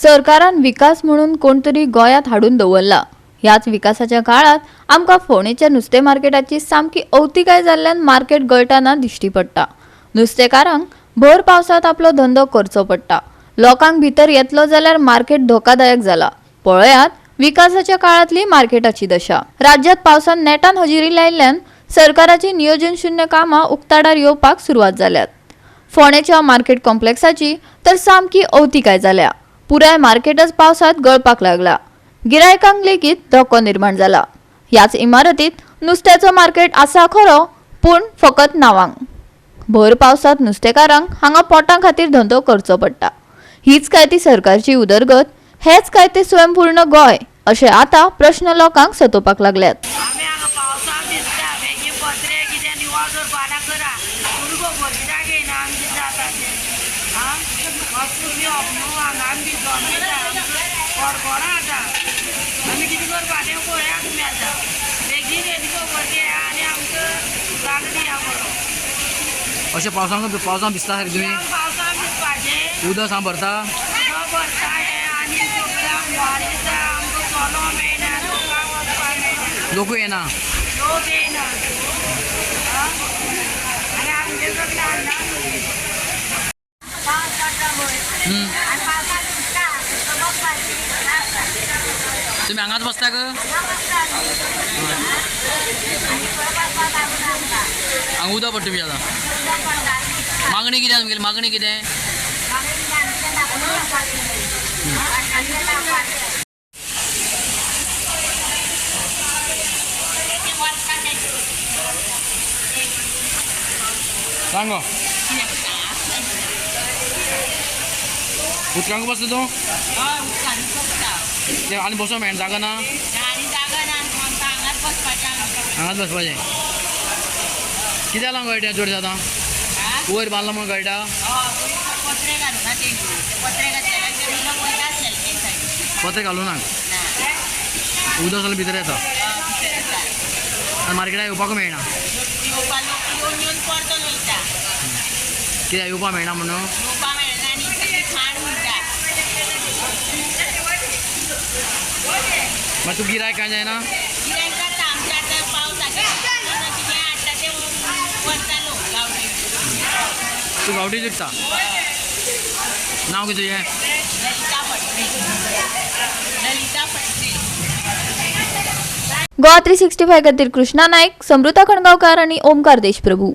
सरकारान विकास म्हणून कोण तरी गोंयांत हाडून दवरला. ह्याच विकासाच्या काळात आमकां फोंडेच्या नुस्तें मार्केटाची सामकी अवतिकाय जाल्ल्यान मार्केट गळटाना दिश्टी पडटा. नुस्तेकारांक भर पावसांत आपलो धंदो करचो पडटा. लोकांक भितर येतलो जाल्यार मार्केट धोकादायक जाला. पळयात विकासाच्या काळातली मार्केटाची दशा. राज्यात पावसान नेटान हजेरी लायिल्ल्यान सरकाराची नियोजन शून्य कामां उक्ताडार येवपाक सुरवात जाल्यात. फोंडेच्या मार्केट कॉम्प्लेक्साची तर सामकी अवतिकाय जाल्या. पुराय मार्केटच पावसात गळपाक लागला. गिरायकांक लेगीत धोको निर्माण जाला. ह्याच इमारतीत नुस्त्याचो मार्केट आसा खरो, पूण फकत नांवांक. भर पावसात नुस्तेकारांक हांगा पोटा खातीर धंदो करचो पडटा. हीच काय ती सरकारची उदरगत, हेच काय ते स्वयंपूर्ण गोंय, अशे आतां प्रश्न लोकांक सतोवपाक लागल्यात. आमी हांगा पावसान भिजता. बेगीन पत्रे कितें निवळ करपा करा. उदक खबर कित्याक येयना? आमी कितें जाता तें आं वस्तू घेवप न्हू. हांगा आमी भिजोन वयता, कडकडा आतां आमी कितें करपा तें पळया तुमी. आतां बेगीन हेजी खबर घेया आनी आमकां जागो दिया बरो. अशें पावसांक पावसान भिजता सारकें तुमी? पावसान भिजपाचें. उदक साम भरता. उदक भरता हें आनी सगळ्यांक हुंवार येता. आमकां चलो मेळना, लोकांक वचपाक मेळना. लोकूय येना. लोक येयना आं आनी आमगे सगळें हाडना. पावस पडटा पळय आनी पावसाक सुकता बसपाची. तुमी हांगाच बसता ग? हांगा बसता आमी आनी खंय बसपाक लागून आमकां. हांगा उदक पडटा तुमचें आतां. उदक पडटा आनी सुकता. मागणी कितें आसा तुमगेली? मागणी कितें? मागीर आमचें दाखोवन येवपाचें, आमचें दाखोवपाचें. सांग गो. उदकांक बसता तूं? हय, उदकान बसता. ते आनी बसोंक मेळना, जागा ना. आनी जागा ना आमकां, हांगाच बसपाचें आमकां. हांगाच बसपाचें. कित्याक लागून गळटा चडशें आतां? वयर बांदला म्हणून गळटा. हय, पत्रे घालूं ना तेंचे. ते पत्रे घातलेल्यान ते उदक वयता आसलेलें ते सायडीन. पत्रे घालूं ना, उदक सगळें भितर येता आनी मार्केटाक येवपाकूय मेळना. येवपा लोक येवन येवन परतून वयता. कित्याक येवपाक मेळना म्हणून? येवपा मेळना आनी सगळी खाण उरता. मागीर तूं गिरायक कांय जायना. गिरायक जाता आमचें. आतां पावसाचें कितें हाडटा तें व्हरता लोक गांवठी. तूं गांवठी विकता? नांव कितें तुजें? ललिता फडतरे, ललिता फडतरे. गोवा 365 खातीर कृष्णा नाईक, समृता खणगांवकार आनी ओमकार देशप्रभू.